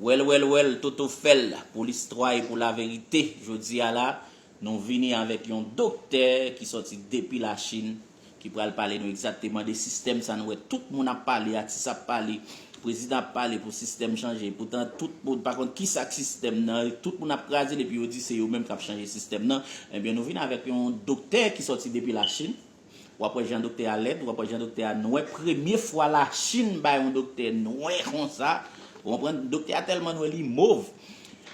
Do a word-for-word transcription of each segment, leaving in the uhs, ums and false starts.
Well, well, well, Toto fè l pou listwa e pou laverite. Jodi a la, nou vini avèk yon doktè ki sòti depi Lachin, ki pral pale nou egzakteman de sistèm sa nou wè tout moun ap pale, atis ap pale, prezidan ap pale pou sistèm chanje. Poutan, tout moun pa konn kisa k sistèm nan, tout moun ap kraze l epi yo di se yo menm k ap chanje sistèm nan. Ebyen, nou vin avèk yon doktè ki sòti depi Lachin. W ap wè jan doktè a lèd, w ap wè jan doktè a nwè. Premye fwa Lachin bay yon doktè nwè konsa. Ou konprann? Doktè a tèlman nwè, li mov.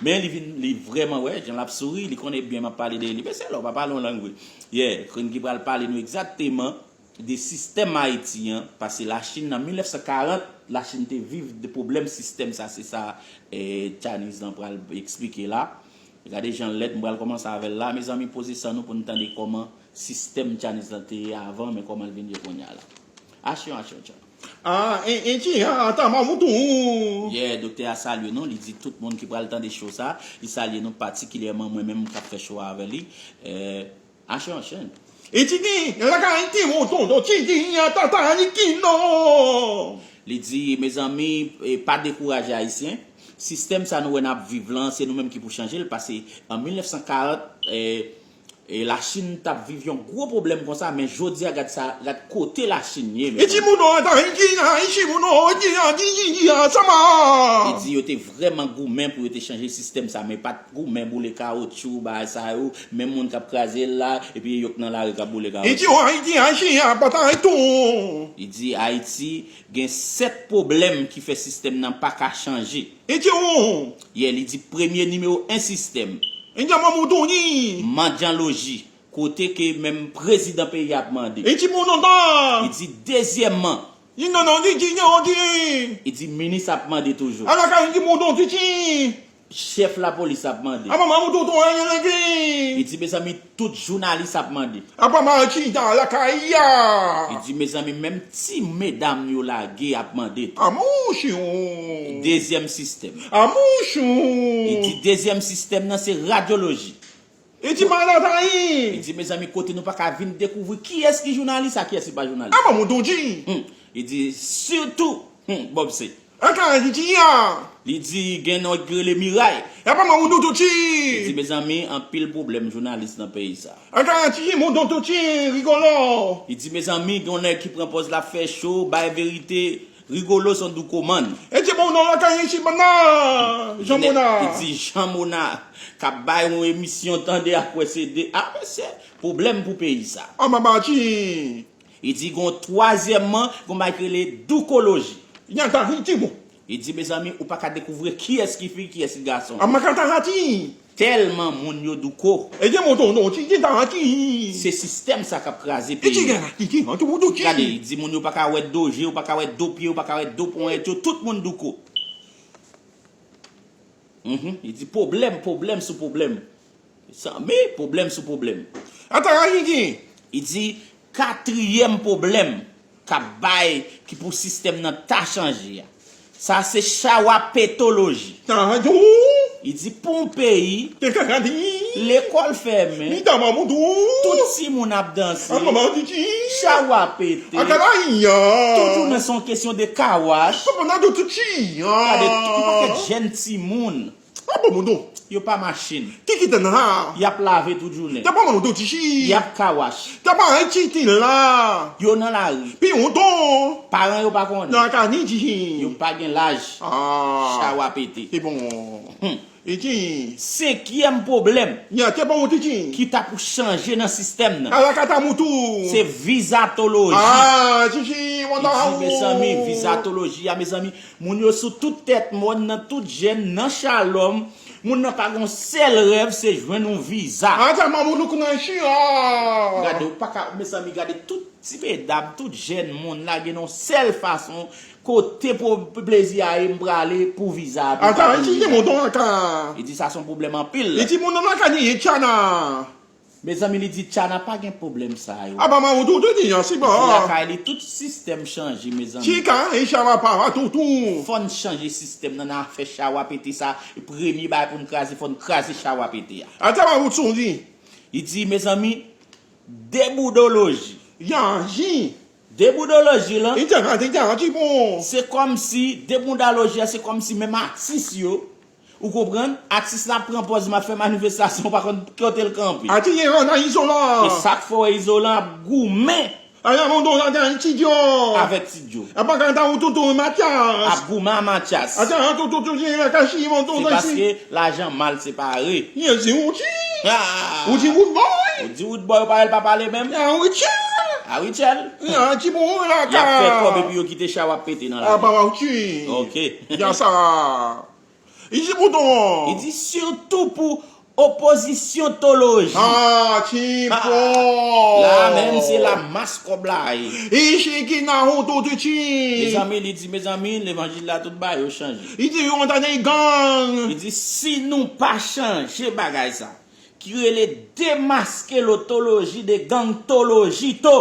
Men li vin, li vrèman, wè, jan l ap souri, li konnen byen m ap pale de li. Men se lè w pa pale yon lang vre. Yeah, Kren ki pral pale nou egzakteman de sistèm Ayiti an, paske Lachin nan mil nèf san karant, Lachin te viv de pwoblèm sistèm sa, se sa, eh, Chinese lan pral eksplike la. Gade jan l lèd, m pral kòmanse avè l la. Mezanmi, poze san nou pou n tande kòman sistèm Chinese lan te ye avan, men kòman l vin ye kounye a la. Aksyon, aksyon, aksyon. Ah, e, e ki, ah, ata mamoutou. Yeah, doktè a salye nou, li di tout moun ki pral tande show sa, li salye nou patikilyèman mwen menm k ap fè show a avè li. Eh, Aksyon, aksyon. E Tini, lakay Tini, tonton Tini, tata Tini, non. Li di, mezanmi, eh, pa dekouraje Ayisyen. Sistèm sa nou wè n ap viv lan, se nou menm ki pou chanje l, paske an mil nèf san karant, eh, eh, Lachin t ap viv yon gwo pwoblèm konsa, men jodi a, gad sa, gad kote Lachin ye, mezanmi. E ti moun an, ta, e ti, a, e ti moun an, e ti, a, ti, ti, ti, a, sa ma. Li di yo te vrèman goumen pou yo te chanje sistèm sa, men pa t goumen boule kawotchou, bagay sa yo, menm moun k ap kraze l la, epi yo k nan lari k ap boule kawotchou. Iti w Ayiti, Ayiti, a, pa ta tou. Li di Ayiti gen sèt pwoblèm ki fè sistèm nan pa ka chanje. Iti w. Yeah, li di premye nimewo en sistèm. Iti a mamou Tony. Mandyanloji, kote ke menm prezidan peyi a ap mande. Iti moun an ta. Li di dezyèmman, Li nan nan di di nan di. Li di minis ap mande toujou. Ala ka di moun don titi. Chèf lapolis ap mande. Apa mamou tonton an yon legi. Li di mezanmi, tout jounalis ap mande. Apa ma chita lakay a. Li di mezanmi, menm ti medam yo lage ap mande tou. Amouchou. Dezyèm sistèm. Amouchou. Li di dezyèm sistèm nan se radyoloji. E ti malatayi. Li di mezanmi, kote nou pa ka vin dekouvri kiyès ki jounalis a kiyès ki pa jounalis. Apa moun don di. Hmm. Li di sitou, hmm, Bob se. Aka di di a. Li di gen nèg ki rele Miray. Apa moun don touti. Li di mezanmi, anpil pwoblèm jounalis nan peyi sa. Aka di moun don touti, rigolo. Li di mezanmi, gen yon nèg ki pran pòz l ap fè show, bay verite. Rigolo se yon douko man. E ti moun nan lakay isi banna. Jan Mona. Li di Jan Mona k ap bay yon emisyon tande ak wè se de. A mesye, pwoblèm pou peyi sa. An mama ti. Li di gon twazyèmman, gon bagay ki rele doukoloji. Yan ta ri ti moun. Li di mezanmi, ou pa ka dekouvri kiyès ki fi, kiyès ki gason. An maka ta ri ti. Tèlman moun yo douko. E gen moun tonton ti gen ta ri ti. Se sistèm sa k ap kraze peyi a. E ti gen la ki ti moun tonton ti. Gade, li di moun yo pa ka wè do je, ou pa ka wè do pye, ou pa ka wè do ponyèt yo, tout moun douko. Mhm, li di pwoblèm, pwoblèm sou pwoblèm. Mezanmi, pwoblèm sou pwoblèm. Ata ri ti. Li di katriyèm pwoblèm k ap bay ki pou sistèm nan ta chanje a. Sa se chawapetoloji. Tanjou. Li di pou yon peyi, te kaka di. Lekòl fèmen. Ni dama moudou. Tout timoun ap danse. A mama di di. Chawa pete. A kala iya. Tout jounen se yon kesyon de kawach. Papa nan do tout chi. Gade tout yon pakèt jèn timoun. A bon moun do. Yo pa machin. Ki kite nan la? Y ap lave tout jounen. Te pa moun do ti chi. Y ap kawach. Te pa an ti ti la. Yo nan lari. Pi yon ton. Paran yo pa konnen. Nan ka ni ti chi. Yo pa gen laj. Ah. Chawa pete. Se bon. Hmm. E ti. Senkyèm pwoblèm. Ya te pa yon ti chi. Ki ta pou chanje nan sistèm nan. Ala kata moutou. Se vizatoloji. Ah, ti chi, wanda. Li di mezanmi, vizatoloji a mezanmi. Moun yo sou tout tèt mòn nan, tout jèn nan Shalom. Moun nan pa gon sèl rèv, se jwenn yon viza. Ata mamoudou kou nan chi a. Gade, ou pa ka, mezanmi, gade tout ti medam, tout jèn moun la gen yon sèl fason, kote pou plezi a ye, m prale pou viza a. Ata, ti gen moun don aka. Li di sa se yon pwoblèm anpil. Li di moun nan ka ni tchana. Mezanmi, li di Tchana pa gen pwoblèm sa yo. Apa mamoudou di an si ba. Li di lakay li tout sistèm chanje, mezanmi. Chika, e chawa pa toutou. Fò n chanje sistèm nan, nan afè chawa pete sa. Premye bagay pou n kraze, fò n kraze chawa pete a. Ata mamoudou di. Li di, mezanmi, deboudoloji. Yanji. Deboudoloji lan, Li te ka, li te ka, ti bon. Se kòmsi, deboudaloji a, se kòmsi menm atis yo, ou konprann? Atis la pran pòz m ap fè manifestasyon, ou pa konn kote l kanpe. Ati gen yon nan izolan. E sa k fè w wè izolan ap goumen Aya moun do la dan ti dyo. Avèk Ti Djo. Apa kan ta ou toutou Matyas. Ap goumen a Matyas. Ata an toutou toutou la kachi moun Se toutou isi. Paske lajan mal separe. Ye si ou ti. Ah! Ou ti wood boy. Ou di wout bòy ou pa wè l pa pale menm? Ya ou ti. A Richel? Ya ti bon la Y ap fè kòb ka. Epi yo kite chawa ap pete nan Apa lari. ou ti. Ok. Ya sa. Isi bouton. Li di sitou pou opozisyon toloji. Ah ti Ah, bon. La menm se la mas kòb la ye. Isi ki na ou toutou ti. Mezanmi, li di, mezanmi, levanjil la tout bagay yo chanje. Li di yo antann gang. Li di si nou pa chanje bagay sa, ki rele demaske lotoloji de gangtoloji to,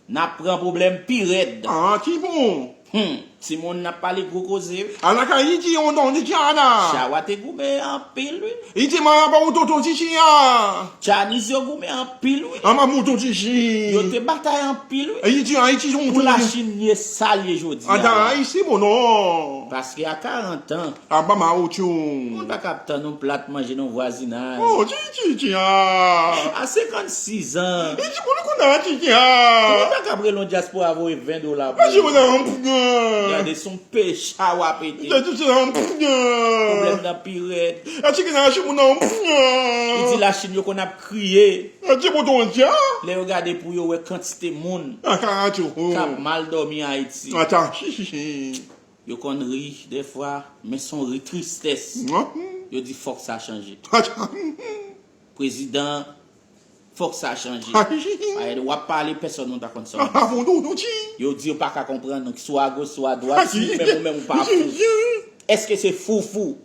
n ap pran pwoblèm pi rèd. Ah ti bon. Hmm, timoun n ap pale gwo koze wi. Ala ka li di yon don di ti ana. Chawa te goumen anpil wi. Li di man apa ou toutou ti ti a. Chinese yo goumen anpil wi. Ama moun toutou ti ti. Yo te batay anpil wi. Li di Ayiti yon Pou Lachin ye sa l ye jodi a. Ata Ayiti bon non. Paske a karant an, Apa ma ou ti ou. moun pa ka ap tann yon plat manje nan vwazinaj. Oh ti ti ti a. A senkannsis an, Li di pou nou konn a ti ti a. moun pa ka ap rele yon dyaspora voye ven dola pou Aji yo. moun nan pran. Gade se yon pecha w ap ete. Aji ti nan pran. Pwoblèm nan pi rèd. Aji ki nan aji moun nan Li di pran. Lachin yo konn ap kriye. Aji pou ton dia. Lè yo gade pou yo wè kantite moun Aka aji. k ap mal dòmi Ayiti. Ata. Yo konn ri dèfwa, men se yon ri tristès. Yo di fòk sa chanje. Ata. Prezidan, fòk sa chanje. Aji. Ayè, w ap pale, pèsòn moun pa konn sa. Apa moun toutou ti. Yo di yo pa ka konprann, donk swa a goch, swa a dwat, si ou menm ou menm ou pa fou. Èske se foufou?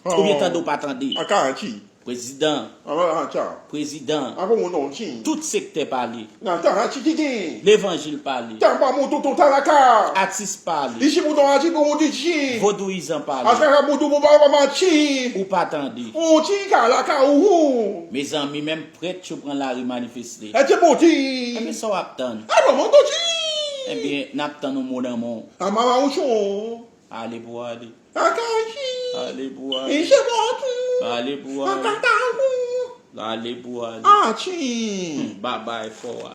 Oubyen tande ou pa tande? Aka aji. Prezidan, Apa ata. prezidan, Apa moun non ti. Tout sektè pale. Ata aji ki gen. Levanjil pale. Tamba moun toutou talaka. Atis pale. Isi moun nan aji pou moun ti ti. Vodouyizan pale. Ata ka moun toutou pa pa mati. Ou pa tande. Ou ti ka la ka ou. Mezanmi, menm prèt yo pran lari manifeste. Aji boti. Ebyen sa w ap tann? Apa moun toutou ti. Ebyen, n ap tann yon mo nan men w. Ama ma ou chon. Ale pou ale. Aka aji. Ale pou ale. Isi boti. Ale pou ale. Aka ta ou. Ale pou ale. Aji. Babay fò a.